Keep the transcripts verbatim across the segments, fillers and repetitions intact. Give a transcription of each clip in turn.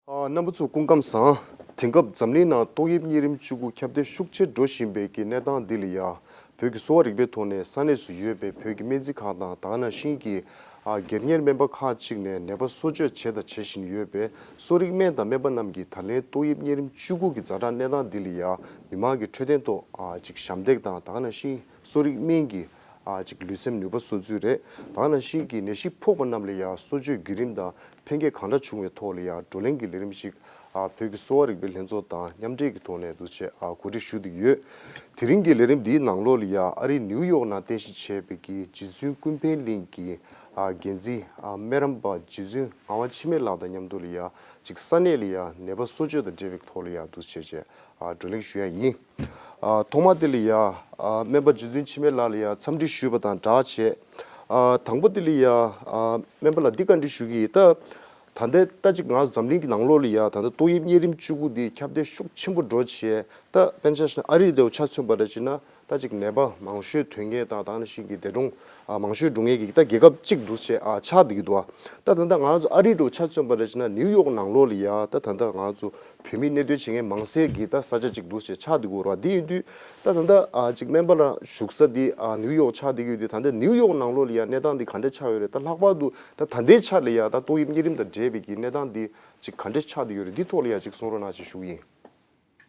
ཨ། རྣམ་པ་ཚོ་སྐུ་ཁམས་བཟང་། དེང་སྐབས་འཛམ་གླིང་ནང་ཏོག་དབྱིབས་གཉན་རིམས་བཅུ་དགུ་ཁྱབ་གདལ་ཤུགས་ཆེར་འགྲོ་བཞིན་པའི་གི་གནས་སྟངས་འདི་ལ་ཡ། བོད་ཀྱི་གསོ་བ་རིག་པའི་ཐོག་ནས་ས་གནས་སུ་ཡོད་པའི་བོད་ཀྱི་སྨན་རྩིས་ཁང་དང་དེ་ག་ནང་བཞིན་གྱི་ཨ། སྒེར་གཉེར་སྨན་པ་ཁག་ཅིག་ནས་ནད་པ་གསོ་བཅོས་བྱས་དང་བྱེད་བཞིན་ཡོད་པའི་གསོ་རིག་སྨན་དང་སྨན་པ་རྣམས་ཀྱིས་ད་ལན་ཏོག་དབྱིབས་གཉན་རིམས་བཅུ་དགུ་གི་ཛ་དྲག་གནས་སྟངས་འདི་ལ་ཡ། མི་མང་གི་འཕྲོད་བསྟེན་ཐོག་ཨ། ཅིག་ཞབས་འདེགས་དང་དེ་ག་ནང་བཞིན་གསོ་རིག་སྨན་གྱི་ཨ། ཅིག་ལུས་སེམས་ནུས་པ་གསོ་ཚུལ་རེད། དེ་ག་ནང་བཞིན་གྱི་ནད་གཞི་ཕོག་པ་རྣམས་ལ་ཡ་གསོ་བཅོས་བརྒྱུད་རིམ་དང་ཕན་སྐྱེད་གང་འདྲ་བྱུང་བའི་ཐོག་ལ་ཡ་བགྲོ་གླེང་གི་ལས་རིམ་ཞིག་ཨ། བོད་ཀྱི་གསོ་བ་རིག་པའི་ལྷན་ཚོགས་དང་མཉམ་འབྲེལ་གྱི་ཐོག་ནས་འདུག་སེ་ཨ། གོ་སྒྲིག་ཞུ་བསྡད་ཀྱི་ཡོད། དེ་རིང་གི་ལས་རིམ་འདིའི་ནང་ལོགས་ལ་ཡ་ཨ་རིའི་ནིའུ་ཡོག་ནང་རྟེན་གཞི་བྱས་པའི་གི་རྗེ་བཙུན་ཀུན་ཕན་གླིང་གི་ཨ། འགན་འཛིན་ཨ། སྨན་རམས་པ་རྗེ་བཙུན་ངག་དབང་འཆི་མེད་ལགས་དང་མཉམ་དུ་ལ་ཡ་ཅིག་ས་གནས་ལ་ཡ་ནད་པ་གསོ་བཅོས་དང་འབྲེལ་བའི་ཐོག་ལ་ཡ་འདུག་སེ་བྱས་བྱས་ཨ། བགྲོ་གླེང་ཞུ་ཡ་ཡིན། ཨ། ཐོག་མ་དེ་ལ་ཡ་ཨ། སྨན་པ་རྗེ་བཙུན་འཆི་མེད་ལགས་ལ་ཡ་འཚམས་འདྲི་ཞུས་པ་དང་སྦྲགས་བྱས། ཨ། དང་པོ་དེ་ལ་ཡ་ཨ། སྨན་པ་ལགས་འདི་བཀའ་འདྲི་ཞུ་གི་ཡིན། ད་ད་ལྟའི་ད་ཅིག་ང་འཛམ་གླིང་གི་ནང་ལོགས་ལ་ཡ་ད་ལྟ་ཏོག་དབྱིབས་གཉན་རིམས་བཅུ་དགུ་འདི་ཁྱབ་གདལ་ཤུགས་ཆེན་པོ་འགྲོ་བྱས། ད་དཔེར་ན་ཆ་བཞག་ན་ཨ་རི་དེ་ཆ་མཚོན་པ་འདྲ་བྱས་ན་ད་ཅིག་ནད་པ་མང་ཤོས་ཐོན་མཁན་དང་དེ་ག་ནང་བཞིན་གྱི་འདས་གྲོངས་ཨ། མང་ཤོས་འགྲོ་མཁན་གྱི་ད་རྒྱལ་ཁབ་གཅིག་འདུག་སེ་ཨ། ཆགས་བསྡད་ཀྱི་འདུག་ཨ། ད་ད་ལྟ་ང་རང་ཚོ་ཨ་རི་དང་ཆ་མཚོན་པ་འདྲ་བྱས་ན་ནིའུ་ཡོག་ནང་ལོགས་ལ་ཡ་ད་ད་ལྟ་ང་རང་ཚོ་བོད་མི་གནས་སྡོད་བྱེད་མཁན་མང་སའི་གི་ད་ས་ཆ་གཅིག་འདུག་སེ་ཆགས་བསྡད་ཀྱི་ཡོད་རེད་བ། འདི་ཡིན་དུས་ད་ད་ལྟ་ཨ། ཅིག་སྨན་པ་ལ་བཞུགས་ས་འདི་ཨ། ནིའུ་ཡོག་ཆགས་བསྡད་ཀྱི་ཡོད་དུས། ད་ལྟ་ནིའུ་ཡོག་ནང་ལོགས་ལ་ཡ་གནས་སྟངས་འདི་ག་འདྲ་ཆགས་ཡོད་རེད། ད་ལྷག་པར་དུ་ད་ད་ལྟའི་ཆ་ལ་ཡ་ད་ཏོག་དབྱིབས་གཉན་རིམས་དང་འབྲེལ་བའི་གི་གནས་སྟངས་འདི་ཅིག་ག་འདྲ་ཆགས་བསྡད་ཡོད་རེད། འདི་ཐོག་ལ་ཡ་ཅིག་གསུང་རོགས་གནང་ཞེས་ཞུ་གི་ཡིན།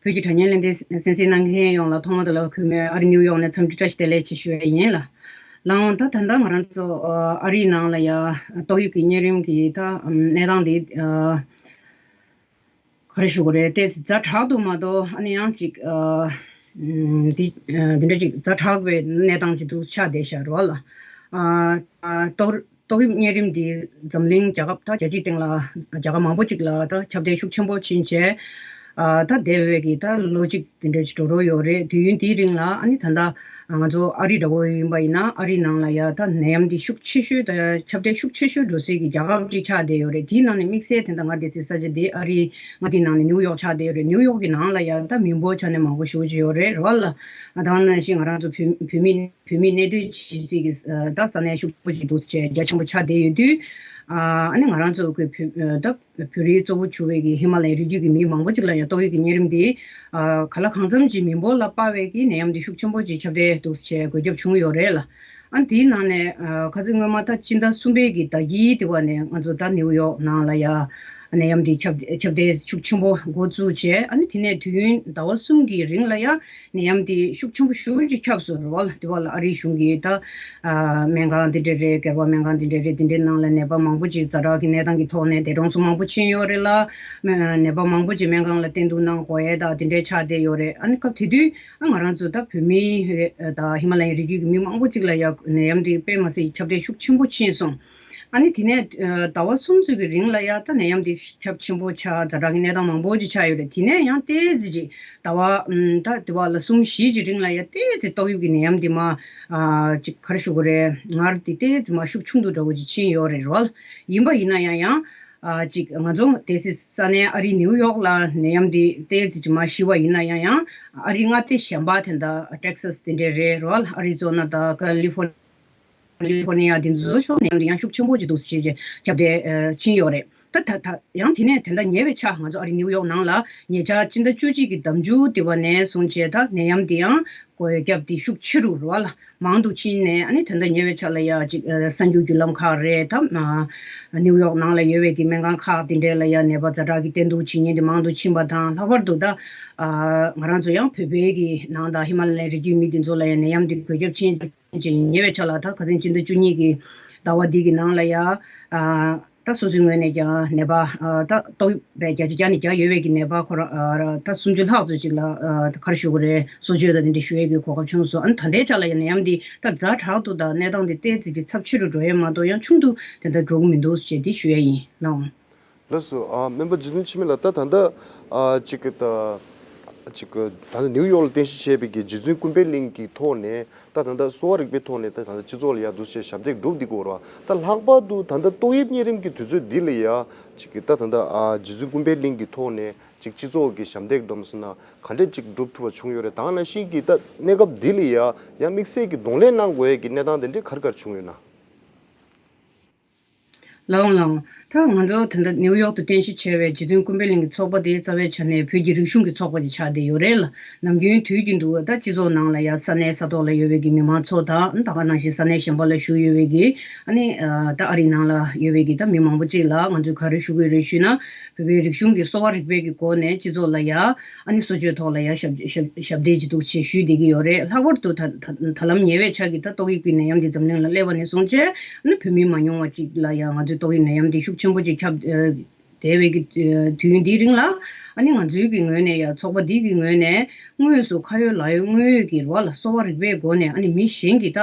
བོད་ཀྱི་དྲ་བརྙན་ལེ་ཚན་གསན་གཟིགས་གནང་མཁན་ཡོངས་ལ་ཐོག་མ་དེ་ལ་གུས་མོས་ཨ་རི་ནིའུ་ཡོག་ནས་འཚམས་འདྲི་བཀྲ་ཤིས་བདེ་ལེགས་ཞེས་ཞུ་ཡ་ཡིན་ལ། ལགས་འོང་། ད་ད་ལྟ་ང་རང་ཚོ་ཨ་རིའི་ནང་ལ་ཡ་ཏོག་དབྱིབས་ཀྱི་གཉན་རིམས་ཀྱི་ད་གནས་སྟངས་འདི་ག་རེ་ཞུ་དགོས་རེད། ཏོག་ཙམ་ཛ་དྲག་ཏུ་མ་གཏོགས་ཨ་ནི་ཡང་ཅིག་འདི་འདི་འདྲ་ཅིག་ཛ་དྲག་པའི་གནས་སྟངས་ཅིག་ཏུ་ཆགས་བསྡད་ཤག་རེད་བ་ལ། ཏོག་ཏོག་དབྱིབས་གཉན་རིམས་འདི་འཛམ་གླིང་རྒྱལ་ཁབ་ད་རྒྱལ་སྤྱིའི་སྟེང་ལ་རྒྱལ་ཁབ་མང་པོ་ཅིག་ལ་ད་ཁྱབ་གདལ་ཤུགས་ཆེན་པོ་ཕྱིན་བྱས། ཨ། ད་འདས་པའི་གི་ད་ལོ་གཅིག་དེ་འདྲ་ཅིག་འགྲོ་རོགས་ཡོད་རེད། དུས་ཡུན་དེའི་རིང་ལ་ཨ་ནི་ད་ལྟ་ང་ཚོ་ཨ་རི་འདྲ་བོ་ཡིན་པ་ཡིན་ན་ཨ་རི་ནང་ལ་ཡ་ད་ནད་ཡམས་འདི་ཤུགས་ཆེ་ཤོས་ད་ཁྱབ་གདལ་ཤུགས་ཆེ་ཤོས་འགྲོ་སའི་གི་རྒྱལ་ཁབ་ཅིག་ཆགས་བསྡད་ཡོད་རེད། དེའི་ནང་ནས་དམིགས་བསལ་དེ་འདྲ་ང་བསྡད་སའི་ས་ཆ་དེ་ཨ་རི་ང་དེའི་ནང་ནས་ནིའུ་ཡོག་ཆགས་བསྡད་ཡོད་རེད། ནིའུ་ཡོག་གི་ནང་ལ་ཡ་ད་མི་འབོར་ཆ་ནས་མང་པོ་ཞེ་པོ་ཅིག་ཡོད་རེད་རེད་བ་ལ། ཨ། ད་ནང་བཞིན་ང་རང་ཚོ་བོད་བོད་མི་བོད་མི་གནས་སྡོད་བྱེད་སའི་གི་ད་ས་གནས་ཤུགས་པོ་ཅིག་འདུག་སེ་རྒྱ་ཆེན་པོ་ཆགས་བསྡད་ཡོད་དུས། ཨ་ནི་ང་རང་ཚོ་གི་བོད་ད་བོད་རིགས་གཙོ་བོ་གྱུར་བའི་གི་ཧི་མ་ལ་ཡའི་རི་རྒྱུད་ཀྱི་མི་མང་པོ་ཅིག་ལ་ཡང་ཏོག་དབྱིབས་ཀྱི་གཉན་རིམས་འདི་ཨ་ག་ལ་གང་འཚམ་ཅིག་མི་འབོར་ལ་སྤར་བའི་གི་ནད་ཡམས་འདི་ཤུགས་ཆེན་པོ་ཅིག་ཁྱབ་གདལ་འདུག་སེ་འགོས་ཁྱབ་བྱུང་ཡོད་རེད་ལ། ཨ་ནི་དེའི་ནང་ནས་ཨ་ཁ་སང་སྔོན་མ་ད་སྤྱི་ཟླ་གསུམ་པའི་གི་ཟླ་དཀྱིལ་དེ་བ་ནས་ང་ཚོ་ད་ནིའུ་ཡོག་ནང་ལ་ཡ་ནད་ཡམས་འདི་ཁྱབ་ཁྱབ་གདལ་ཤུགས་ཆེན་པོ་འགོ་བཙུགས་བྱས། ཨ་ནི་དེ་ནས་དུས་ཡུན་ཟླ་བ་གསུམ་གྱི་རིང་ལ་ཡ་ནད་ཡམས་འདི་ཤུགས་ཆེན་པོ་ཞེ་པོ་ཅིག་ཁྱབ་སོང་རེད་བ་ལ། དེ་བ་ལ་ཨ་རིའི་གཞུང་གིས་ད་ཨ་སྨན་ཁང་འདི་འདྲ་རེད། སྒེར་པ་སྨན་ཁང་འདི་འདྲ་རེད། འདི་འདྲའི་ནང་ལ་ནད་པ་མང་པོ་ཅིག་ཛ་དྲག་གི་གནས་སྟངས་ཀྱི་ཐོག་ནས་འདས་གྲོངས་སུ་མང་པོ་ཕྱིན་ཡོད་རེད་ལ། ནད་པ་མང་པོ་ཅིག་སྨན་ཁང་ལ་བསྟེན་གཏུགས་གནང་དགོས་ཡས་ད་འདི་འདྲའི་ཆགས་བསྡད་ཡོད་རེད། ཨ་ནི་སྐབས་དེ་དུས་ཨ་ང་རང་ཚོ་ད་བོད་མི་ད་ཧི་མ་ལ་ཡའི་རི་རྒྱུད་ཀྱི་མི་མང་པོ་ཅིག་ལ་ཡ་ནད་ཡམས་འདི་དཔེ་མ་སྲིད་ཁྱབ་གདལ་ཤུགས་ཆེན་པོ་ཕྱིན་སོང་། ཨ་ནི་དེ་ནས་ཨ་ཟླ་བ་གསུམ་ཙམ་གྱི་རིང་ལ་ཡ་ད་ནད་ཡམས་འདི་ཁྱབ་ཆེན་པོ་ཆགས། ཛ་དྲག་གི་གནས་སྟངས་མང་པོ་ཅིག་ཆགས་ཡོད་རེད། དེ་ནས་ཡང་ཏོག་ཙམ་ཅིག་ཟླ་བ་ཨམ་ད་དེ་བ་ལ་གསུམ་བཞི་ཅིག་རིང་ལ་ཡ་ཏོག་ཙམ་ཏོག་དབྱིབས་ཀྱི་ནད་ཡམས་འདི་མར་ཨ་ཅིག་ག་རེ་ཞུ་དགོས་རེད། སྔར་དེ་ཏོག་ཙམ་མར་ཤུགས་ཆུང་དུ་འདྲ་བོ་ཅིག་ཕྱིན་ཡོད་རེད་རོ། ཡིན་པ་ཡིན་ན་ཡང་ཡང་ཨ་ཅིག་ང་ཚོ་སྡོད་སའི་ས་གནས་ཨ་རི་ནིའུ་ཡོག་ལ་ནད་ཡམས་འདི་ཏོག་ཙམ་ཅིག་མར་ཞི་བ་ཡིན་ན་ཡང་ཡང་ཨ་རི་མངའ་སྡེ་གཞན་པ་དེ་འདྲ་ཊེག་སཱས་དེ་འདྲ་རེད་རོ། ཨ་རི་ཛོ་ན་དང་ཀ་ལི་ཧྥོར་ཀ་ལི་ཧྥོར་ནི་ཡ་དེ་ཚོ་ཕྱོགས་ནས་ཡང་ཤུགས་ཆེན་པོ་ཅིག་འདུག་སེ་བྱས་བྱས་ཁྱབ་གདལ་ཕྱིན་ཡོད་རེད། ད་ད་ད་ཡང་དེ་ནས་དེ་འདྲ་ཉེ་བའི་ཆར་ང་ཚོ་ཨ་རི་ནིའུ་ཡོག་ནང་ལ་ཉེ་ཆར་སྤྱི་ཟླ་བཅུ་གཅིག་གི་ཟླ་མཇུག་དེ་བ་ནས་བཟུང་བྱས་ད་ནད་ཡམས་དེ་ཡང་འགོས་ཁྱབ་དེ་ཤུགས་ཆེ་རུ་རུ་བ་ལ་མང་དུ་ཕྱིན་ནས། ཨ་ནི་དེ་འདྲ་ཉེ་བའི་ཆར་ལ་ཡ་ཅིག་གསར་འགྱུར་བརྒྱུད་ལམ་ཁག་རེད་ད་ནིའུ་ཡོག་ནང་ལ་ཡོད་པའི་གི་སྨན་ཁང་ཁག་དེ་འདྲ་ལ་ཡ་ནད་པ་ཛ་དྲག་གི་བསྟེན་གཏུགས་བྱེད་མཁན་དེ་མང་དུ་ཕྱིན་པ་དང་། ལྷག་པར་དུ་ད་ང་རང་ཚོ་ཡང་བོད་པའི་གི་ནང་དང་ཧི་མ་ལ་ཡའི་རི་རྒྱུད་མི་དེ་ཚོ་ལ་ཡ་ནད་ཡམས་དེ་འགོས་ཁྱབ་ཕྱིན། ཅིག་ཉེ་བའི་ཆར་ལ་ད་ཁ་སང་སྤྱི་ཟླ་བཅུ་གཉིས་ཀྱི་ཟླ་བ་འདི་གི་ནང་ལ་ཡ་ཨ་ད་སོ་སོའི་ངོས་ནས་ཀྱང་ནད་པ་ཨ་ད་ཏོག་དབྱིབས་བརྒྱ་ཆ་བརྒྱ་ནས་བརྒྱ་ཡོད་པའི་གི་ནད་པ་ཁོ་རང་ཨ་ད་སུམ་ཅུ་ལྷག་ཙམ་ཅིག་ལ་ཨ་ག་རེ་ཞུ་དགོས་རེད། གསོ་བཅོས་དང་དེ་འདྲ་ཞུ་ཡས་ཀྱི་གོ་སྐབས་བྱུང་སོང་། ཨ་ནི་ད་ལྟའི་ཆར་ལ་ཡང་ནད་ཡམས་འདི་ད་ཛ་དྲག་ཏུ་དང་གནས་སྟངས་འདི་ཏོག་ཙམ་ཅིག་ཚབས་ཆེ་རུ་འགྲོ་ཡས་མ་གཏོགས་ཡང་ཆུང་དུ་དེ་འདྲ་འགྲོ་གི་མི་འདུག་ཅེས་འདི་ཞུ་ཡས་ཡིན་ལགས། ལགས་སོ། ཨ་སྨན་པ་རྗེ་བཙུན་འཆི་མེད་ལགས། ད་ད་ལྟ་ཨ་ཅིག་གི་ད་ཅིག་གི་ད་ལྟ་ནིའུ་ཡོག་ལ་རྟེན་གཞི་བྱས་པའི་གི་རྗེ་བཙུན་ཀུན་ཕན་གླིང་གི་ཐོག་ནས་ད་ད་ལྟ་གསོ་བ་རིག་པའི་ཐོག་ནས་ད་ད་ལྟ་སྤྱི་ཚོགས་ལ་ཡ་འདུག་སེ་ཞབས་འདེགས་སྒྲུབ་བསྡད་ཀྱི་ཡོད་རེད་བ། ད་ལྷག་པར་དུ་ད་ལྟ་ཏོག་དབྱིབས་གཉན་རིམས་ཀྱི་དུས་ཚོད་འདི་ལ་ཡ་ཅིག་གི་ད་ད་ལྟ་ཨ་རྗེ་བཙུན་ཀུན་ཕན་གླིང་གི་ཐོག་ནས་ཅིག་སྤྱི་ཚོགས་ཀྱི་ཞབས་འདེགས་སྒྲུབ་སོང་ན་ག་འདྲས་ཅིག་སྒྲུབ་ཐུབ་པ་བྱུང་ཡོད་རེད། ད་ནང་བཞིན་གྱི་ད་གནས་སྐབས་འདི་ལ་ཡ་ཡང་དམིགས་བསལ་གྱི་གདོང་ལེན་གནང་དགོས་ཡས་ཀྱི་གནས་སྟངས་དེ་འདྲས་ག་རེ་ག་རེ་བྱུང་ཡོད་ན། ལའང་ལའང་། ད་ང་ཚོ་ད་ལྟ་ནེའུ་ཡོག་ཏུ་རྟེན་གཞི་བྱས་པའི་རྗེ་བཙུན་ཀུན་ཕན་གླིང་གི་ཚོགས་པ་དེ་རྩ་བའི་ཆ་ནས་བོད་ཀྱི་རིག་གཞུང་གི་ཚོགས་པ་ཅིག་ཆགས་བསྡད་ཡོད་རེད་ལ། ནམ་རྒྱུན་དུས་རྒྱུན་དུ་ད་སྤྱི་ཚོགས་ནང་ལ་ཡ་ས་གནས་ས་ཐོག་ལ་ཡོད་པའི་གི་མི་མང་ཚོ་དང་། ད་ག་ནང་བཞིན་ས་གནས་གཞན་པ་ལ་བཞུགས་ཡོད་པའི་གི་ཨ་ནི་ད་ཨ་རིའི་ནང་ལ་ཡོད་པའི་གི་ད་མི་མང་པོ་ཅིག་ལ་ང་ཚོས་ག་རེ་ཞུ་དགོས་རེད་ཞུས་ན། བོད་པའི་རིག་གཞུང་གི་གསོ་བ་རིག་པའི་གི་སྒོ་ནས་སྤྱི་ཚོགས་ལ་ཡ་ཨ་ནི་གསོ་བཅོས་ཐོག་ལ་ཡ་ཞབས་ཞབས་ཞབས་འདེགས་ཅིག་འདུག་ཅེས་ཞུས་བསྡད་ཀྱི་ཡོད་རེད། ལྷག་པར་དུ་ད་ད་ད་ལམ་ཉེ་བའི་ཆར་གྱི་ད་ཏོག་དབྱིབས་ཀྱི་ནད་ཡམས་འདི་འཛམ་གླིང་ལ་སླེབས་པ་ནས་བཟུང་བྱས་ཨ་ནི་བོད་མི་མ་ཉུང་བ་ཅིག་ལ་ཡ་ང་ཚོའི་ཏོག་དབྱིབས་ནད་ཡམས་འདི་ཤུགས་ཆེན་པོ་ཅིག་ཁྱབ་ཨ་བསྡད་པའི་གི་ཨ་དུས་ཡུན་འདིའི་རིང་ལ། ཨ་ནི་ང་ཚོའི་གི་ངོས་ནས་ཡ་ཚོགས་པ་འདི་གི་ངོས་ནས་དངོས་སུ་ཁ་ཡོད་ལག་ཡོད་དངོས་ཡོད་ཀྱི་རོགས་ལ་གསོ་བ་རིག་པའི་སྒོ་ནས་ཨ་ནི་མི་གཞན་གྱི་ད་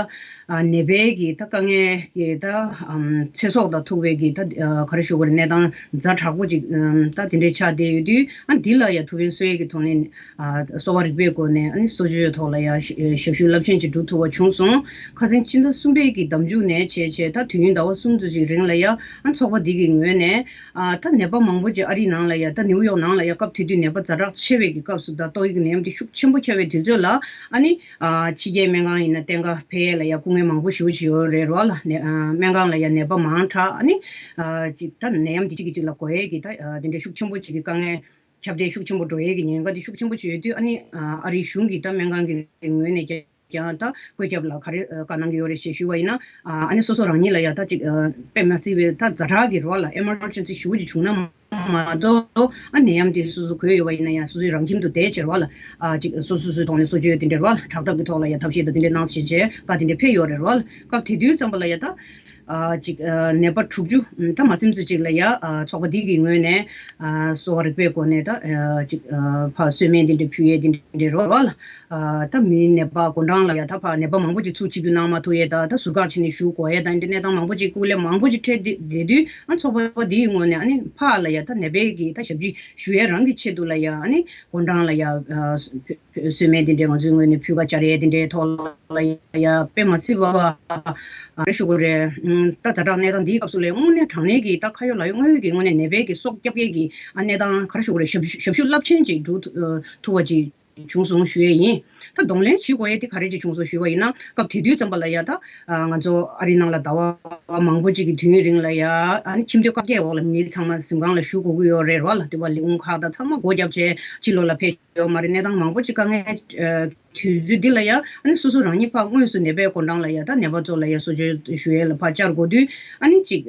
ཨ་ནད་པའི་གི་ད་དཀའ་ངལ་གྱི་ད་ཨམ་ཚེ་སྲོག་དང་ཐུག་པའི་གི་ད་ཨ་ག་རེ་ཞུ་དགོས་རེད། གནས་སྟངས་ཛ་དྲག་པོ་ཅིག་ཨམ་ད་དེ་འདྲའི་ཆགས་བསྡད་ཡོད་དུས། ཨ་འདི་ལ་ཡ་ཐུགས་ཕན་གསོས་ཀྱི་ཐོག་ནས་ཨ་གསོ་བ་རིག་པའི་སྒོ་ནས་ཨ་ནི་གསོ་བཅོས་ཐོག་ལ་ཡ་ཞབས་ཞུ་རླབས་ཆེན་ཅིག་སྒྲུབ་ཐུབ་པ་བྱུང་སོང་། ཁ་སང་ཕྱི་ཟླ་གསུམ་པའི་གི་ཟླ་མཇུག་ནས་བྱས་བྱས་ད་དུས་ཡུན་ཟླ་བ་གསུམ་ཙམ་ཅིག་རིང་ལ་ཡ་ཨ་ཚོགས་པ་འདི་གི་ངོས་ནས་ཨ་ད་ནད་པ་མང་པོ་ཅིག་ཨ་རིའི་ནང་ལ་ཡ་ད་ནེའུ་ཡོག་ནང་ལ་ཡ་སྐབས་དེ་དུས་ནད་པ་ཛ་དྲག་ཆེ་བའི་གི་སྐབས་སུ་ད་ཏོག་དབྱིབས་ཀྱི་ནད་ཡམས་འདི་ཤུགས་ཆེན་པོ་ཁྱབ་པའི་དུས་ཚོད་ལ། ཨ་ནི་ཨ་ཕྱི་རྒྱལ་སྨན་ཁང་ཡིན་ན་བསྟེན་ག་ཕེབས་ཡས་ལ་ཡ་སྐུ་ངལ་མང་པོ་ཞེ་པོ་ཅིག་ཡོད་རེད་རོགས་ལ། ནད་ཨ་སྨན་ཁང་ལ་ཡ་ནད་པ་མང་དྲགས། ཨ་ནི་ཨ་ཅིག་ད་ནད་ཡམས་འདི་གཅིག་གིས་གཅིག་ལ་འགོས་ཡས་ཀྱི་ད་ཨ་དེ་འདྲའི་ཤུགས་ཆེན་པོ་ཅིག་གི་དཀའ་ངལ་ཁྱབ་གདལ་ཤུགས་ཆེན་པོ་འགྲོ་ཡས་ཀྱི་ཉེན་ཁ་དེ་ཤུགས་ཆེན་པོ་ཅིག་ཡོད་དུས། ཨ་ནི་ཨ་ཨ་རིའི་གཞུང་གི་ད་སྨན་ཁང་གི་ངོས་ནས་ཀྱང་ཀྱང་ད་བཀོད་ཁྱབ་ལ་ག་རེ་ཨ་བཀའ་གནང་གི་ཡོད་རེད་ཞེས་ཞུས་པ་ཡིན་ན། ཨ་ཨ་ནི་སོ་སོ་རང་ཉིད་ལ་ཡ་ད་ཅིག་ཨ་དཔེ་མ་སྲིད་པའི་ད་ཛ་དྲག་གི་རོགས་ལ་ཨེ་མར་ཇེན་སི་ཞེ་པོ་ཅིག་བྱུང་ན་མ་གཏོགས། ཨ་ནད་ཡམས་དེ་སོ་སོ་འགོས་ཡོད་པ་ཡིན་ན་ཡང་སོ་སོའི་རང་ཁྱིམ་དུ་བསྡད་བྱས་རོགས་ལ། ཨ་ཅིག་སོ་སོ་སོའི་ཐོག་ནས་གསོ་བཅོས་དེ་འདྲ་རོགས་ལ་དྲག་ཐབས་ཀྱི་ཐོག་ལ་ཡ་ཐབས་ཤེས་དང་དེ་འདྲ་གནང་བྱས་བྱས་བཀའ་དེ་འདྲ་ཕེབས་ཡོད་རེད་རོགས་ལ། སྐབས་དེ་དུས་ཙམ་པ་ལ་ཡ་ད་ཨ་ཅིག་ཨ་ནད་པ་དྲུག་ཅུ་ད་མ་ཟིན་ཙམ་ཅིག་ལ་ཡ་ཨ་ཚོགས་པ་འདི་གི་ངོས་ནས་ཨ་གསོ་བ་རིག་པའི་སྒོ་ནས་ད་ཨ་ཅིག་ཨ་ཕར་གསོལ་སྨན་དེ་འདྲ་ཕུལ་ཡས་དེ་འདྲ་རོགས་ལ། ཨ་ད་མི་ནད་པ་དགོང་གྲངས་ལ་ཡ་ད་ཕར་ནད་པ་མང་པོ་ཅིག་ཚུར་ཆིབས་བསྒྱུར་གནང་མ་ཐུབ་ཡས་དང་། ད་ཟུར་བཀག་བྱས་ནས་བཞུགས་དགོས་ཡས་དང་། འདི་གནས་སྟངས་མང་པོ་ཅིག་སྐུ་ལས་མང་པོ་ཅིག་འཕྲད་དེ་དེ་དུས་ཨ་ཚོགས་པ་འདིའི་ངོས་ནས་ཨ་ནི་ཕར་ལ་ཡ་ད་ནད་པའི་གི་ད་ཞབས་ཕྱི་ཞུ་ཡས་རང་གི་ཆེད་དུ་ལ་ཡ་ཨ་ནི་དགོང་གྲངས་ལ་ཡ་ཨ་གསོལ་སྨན་དེ་འདྲའི་ང་ཚོའི་ངོས་ནས་ཕུལ་ཁ་བཅར་ཡས་དེ་འདྲའི་ཐོག་ལ་ཡ་དཔེ་མ་སྲིད་པ་ཨ་རེ་ཞུ་དགོས་རེད། ཨ་ད་ཛ་དྲག་གནས་སྟངས་འདིའི་སྐབས་སུ་ལ་དངོས་གནས་དྲང་གནས་ཀྱི་ད་ཁ་ཡོད་ལག་ཡོད་དངོས་ཡོད་ཀྱི་དངོས་གནས་ནད་པའི་གི་སྲོག་སྐྱོབ་ཡས་ཀྱི་ཨ་གནས་སྟངས་ག་རེ་ཞུ་དགོས་རེད། ཞབས་ཞབས་ཞུ་རླབས་ཆེན་ཅིག་སྒྲུབ་ཐུབ་ཐུབ་པ་ཅིག་བྱུང་སོང་ཞུ་ཡས་ཡིན། ད་གདོང་ལེན་བྱེད་དགོས་ཡས་དེ་ག་རེ་ཅིག་བྱུང་སོང་ཞུས་པ་ཡིན་ན། སྐབས་དེ་དུས་ཙམ་པ་ལ་ཡ་ད་ང་ཚོ་ཨ་རིའི་ནང་ལ་ཟླ་བ་མང་པོ་ཅིག་གི་དུས་ཡུན་རིང་ལ་ཡ་ཨ་ནི་ཁྱིམ་སྡོད་བཀག་རྒྱའི་འོག་ལ་མི་ཚང་མ་གཟིམ་ཁང་ལ་བཞུགས་དགོས་ཀྱི་ཡོད་རེད་རོགས་ལ། དེ་བ་ལས་ཁུངས་ཁག་དང་ཚང་མ་སྒོ་བརྒྱབ་བྱས་ཕྱི་ལོགས་ལ་ཕེབས་ཡོད་མ་རེད། གནས་སྟངས་མང་པོ་ཅིག་དཀའ་ངལ་དུས་ཚོད་འདི་ལ་ཡ་ཨ་ནི་སོ་སོ་རང་ཉིད་ཕར་དངོས་སུ་ནད་པའི་དགོང་གྲངས་ལ་ཡ་ད་ནད་པ་ཚོ་ལ་ཡ་གསོ་བཅོས་ཞུ་ཡས་ལ་ཕར་བཅར་དགོས་དུས་ཨ་ནི་ཅིག་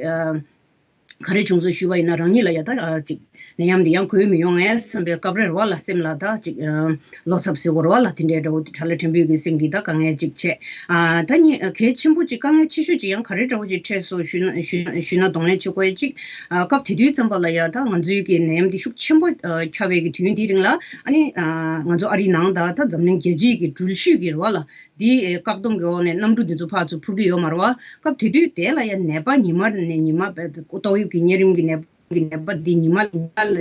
ག་རེ་བྱུང་སོང་ཞུས་པ་ཡིན་ན། རང་ཉིད་ལ་ཡ་ད་ཅིག་ནད་ཡམས་འདི་ཡང་འགོས་མི་ཡོང་ངས་བསམ་པའི་སྐབས་རེ་རེ་བ་ལ་སེམས་ལ་ད་ཅིག་བློ་འཚབ་ཟེར་དགོས་རེད་བ་ལ། དེ་འདྲའི་འདྲ་བོ་དྲ་ལམ་ཕྲན་བུ་གི་སེམས་ཀྱི་ད་དཀའ་ངལ་ཅིག་བྱས། ཨ་ད་ནི་གལ་ཆེན་པོ་ཅིག་དཀའ་ངལ་ཆེ་ཤོས་ཅིག་ཡང་ག་རེ་འདྲ་བོ་ཅིག་འཕྲད་སོང་ཞུས་ན་ཞུས་ཞུས་ན་གདོང་ལེན་བྱེད་དགོས་ཡས་ཅིག་ཨ་སྐབས་དེ་དུས་ཙམ་པ་ལ་ཡ་ད་ང་ཚོའི་གི་ནད་ཡམས་འདི་ཤུགས་ཆེན་པོ་ཨ་ཁྱབ་པའི་གི་དུས་ཡུན་འདིའི་རིང་ལ་ཨ་ནི་ཨ་ང་ཚོ་ཨ་རིའི་ནང་དང་ད་འཛམ་གླིང་རྒྱལ་སྤྱིའི་གི་འགྲུལ་བཞུད་ཀྱི་རེད་བ་ལ། འདི་ཨེ་བཀག་སྡོམ་གྱི་འོག་ནས་གནམ་གྲུ་འདི་ཚོ་ཕར་ཚུར་འཕུར་གྱི་ཡོད་མ་རེད་བ། སྐབས་དེ་དུས་དེ་ལ་ཡང་ནད་པ་ཉི་མ་ནས་ཉི་མ་ཏོག་དབྱིབས་ཀྱི་གཉན་རིམས་ཀྱི་ནད་ཀྱི་ནད་པ་འདི་ཉི་མ་ཉི་མ་ལ་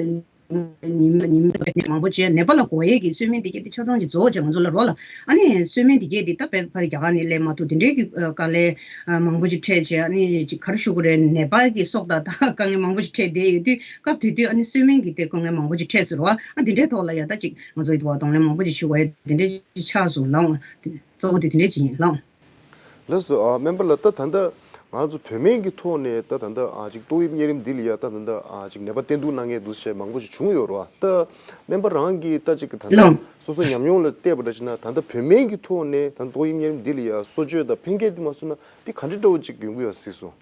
ཉི་མ་ལ་ཉི་མ་ལ་མང་པོ་བྱས། ནད་པ་ལ་འགོས་ཡས་ཀྱི་གསོལ་སྨན་འདི་གས་འདི་ཆ་ཚང་ཅིག་རྫོགས་བྱས་ང་ཚོ་ལ་རོགས་ལ། ཨ་ནི་གསོལ་སྨན་འདི་གས་འདི་ད་དཔེ་ཕར་རྒྱ་གར་ནས་སླེབས་མ་ཐུབ། དེ་འདྲའི་གི་དཀའ་ལས་མང་པོ་ཅིག་འཕྲད་བྱས། ཨ་ནི་ཅིག་ག་རེ་ཞུ་དགོས་རེད། ནད་པ་གི་སྲོག་དང་ད་དཀའ་ངལ་མང་པོ་ཅིག་འཕྲད་བསྡད་ཡོད་དུས་སྐབས་དེ་དུས་ཨ་ནི་གསོལ་སྨན་གྱི་དེ་དཀའ་ངལ་མང་པོ་ཅིག་འཕྲད་ཟེར་བ། ཨ་འདི་འདྲའི་ཐོག་ལ་ཡ་ད་ཅིག་ང་ཚོ་ཡིད་དུ་བ་གདོང་ལེན་མང་པོ་ཅིག་ཞུ་དགོས་ཡས་འདི་འདྲའི་ཅིག་ཆགས་སོང་ལགས། གཙོ་བོ་དེ་དེ་འདྲ་ཅིག་ཡིན་ལགས། ལགས་སོ། ཨ་སྨན་པ་ལགས། ད་ད་ལྟ་ང་ཚོ་བོད་སྨན་གྱི་ཐོག་ནས་ད་ད་ལྟ་ཨ་ཅིག་ཏོག་དབྱིབས་གཉན་རིམས་འདི་ལ་ཡ་ད་ད་ལྟ་ཨ་ཅིག་ནད་པ་བསྟེན་གཏུག་གནང་མཁན་འདུག་བྱས་མང་པོ་ཞིག་བྱུང་ཡོད་རེད་བ། ད་སྨན་པ་རང་གིས་ད་ཅིག་ད་ལྟ་ལགས། སོ་སོ་ཉམས་མྱོང་ལ་བལྟས་པ་འདྲ་བྱས་ན་ད་ལྟ་བོད་སྨན་གྱི་ཐོག་ནས་ད་ཏོག་དབྱིབས་གཉན་རིམས་འདི་ལ་ཡ་གསོ་བཅོས་དང་ཕན་སྐྱེད་འདི་མ་སོང་ན་འདི་ག་འདྲ་འདྲ་བོ་ཅིག་ཡོང་གི་ཡོད་གཟིགས་སོང་།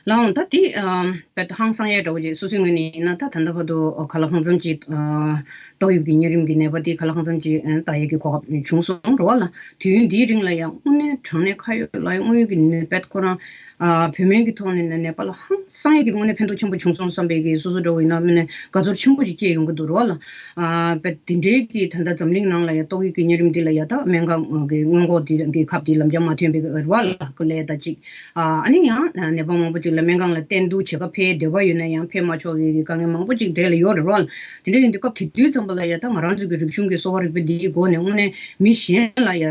ལགས། ད་དེ་ཨ་དཔེ་ཧང་སང་ཡས་འདྲ་བོ་ཅིག་སོ་སོའི་ངོས་ནས་ཡིན་ན་ད་ད་ལྟ་བར་དུ་ག་ལ་གང་འཚམ་ཅིག་ཨ་ཏོག་དབྱིབས་ཀྱི་གཉན་རིམས་ཀྱི་ནད་པ་དེ་ག་ལ་གང་འཚམ་ཅིག་ཨ་ལྟ་ཡས་ཀྱི་གོ་སྐབས་བྱུང་སོང་རེད་བ་ལ། དུས་ཡུན་འདིའི་རིང་ལ་ཡང་དངོས་གནས་དྲང་གནས་ཁ་ཡོད་ལག་ཡོད་དངོས་ཡོད་ཀྱི་ནད་པ་ཁོ་རང་ཨ་བོད་སྨན་གྱི་ཐོག་ནས་ནད་པ་ལ་ཧང་སང་ཡས་ཀྱི་དངོས་གནས་ཕན་ཐོགས་ཆེན་པོ་བྱུང་སོང་བསམ་པའི་གི་སོ་སོ་འདྲ་བོ་ཡིན་ན་དངོས་གནས་དགའ་ཚོར་ཆེན་པོ་ཅིག་སྐྱེས་ཡོང་གི་འདུག་རེད་བ་ལ། ཨ་དཔེ་དེ་འདྲའི་གི་ད་ལྟ་འཛམ་གླིང་ནང་ལ་ཡང་ཏོག་དབྱིབས་ཀྱི་གཉན་རིམས་འདི་ལ་ཡ་ད་སྨན་ཁང་གི་སྔོན་འགོག་འདི་གི་ཁབ་འདི་ལམ་རྒྱག་མ་ཐོན་པའི་རེད་བ་ལ། སྐུ་ལས་ད་ཅིག་ཨ་ཨ་ནི་ཡང་ནད་པ་མང་པོ་ཅིག་ལ་སྨན་ཁང་ལ་བསྟེན་གཏུག་བྱེད་ག་ཕེབས་འདོད་པ་ཡོད་ན་ཡང་ཕེབས་མ་ཆོག་གི་དཀའ་ངལ་མང་པོ་ཅིག་འདྲ་ལ་ཡོད་རེད་བ། དེ་འདྲ་ཡིན་དུས་སྐབས་དེ་དུས་ཙམ་པ་ལ་ཡ་ད་ང་རང་ཚོ་གི་རིག་གཞུང་གི་གསོ་བ་རིག་པ་འདིའི་སྒོ་ནས་དངོས་གནས་མི་གཞན་ལ་ཡ་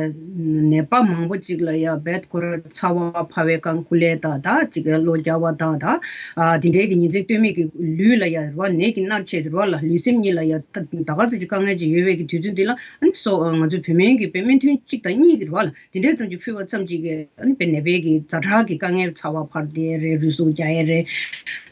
ནད་པ་མང་པོ་ཅིག་ལ་ཡ་བེད་ཁོ་ར་ཚ་བ་ཕ་བའི་གང་སྐུ་ལས་ དང་ད་ཅིག་གློ་རྒྱག་པ་དང་ད་ཨ་དེ་འདྲའི་གི་ཉིན་མཚན་ལྟོས་མེད་ཀྱི་ལུས་ལ་ཡ་རེད་བ་ནད་ཀྱིས་མནར་བྱས་རེད་བ་ལ་ལུས་སེམས་གཉིས་ལ་ཡ་ད་ད་ག་ཚོད་ཀྱི་དཀའ་ངལ་ཅིག་ཡོད་པའི་གི་དུས་ཚོད་འདི་ལ་ཨ་ནི་སོ་ང་ཚོའི་བོད་སྨན་གྱི་དཔེ་སྨན་ཐུན་གཅིག་དང་གཉིས་ཀྱི་རེད་བ་ལ་དེ་འདྲའི་ཙམ་ཅིག་ཕུལ་བ་ཙམ་ཅིག་གིས་ཨ་ནི་དཔེ་ནད་པའི་གི་ཛ་དྲག་གི་དཀའ་ངལ་ཚ་བ་འཕར་དེ་རེད་རུས་ཟུག་རྒྱག་ཡས་རེད།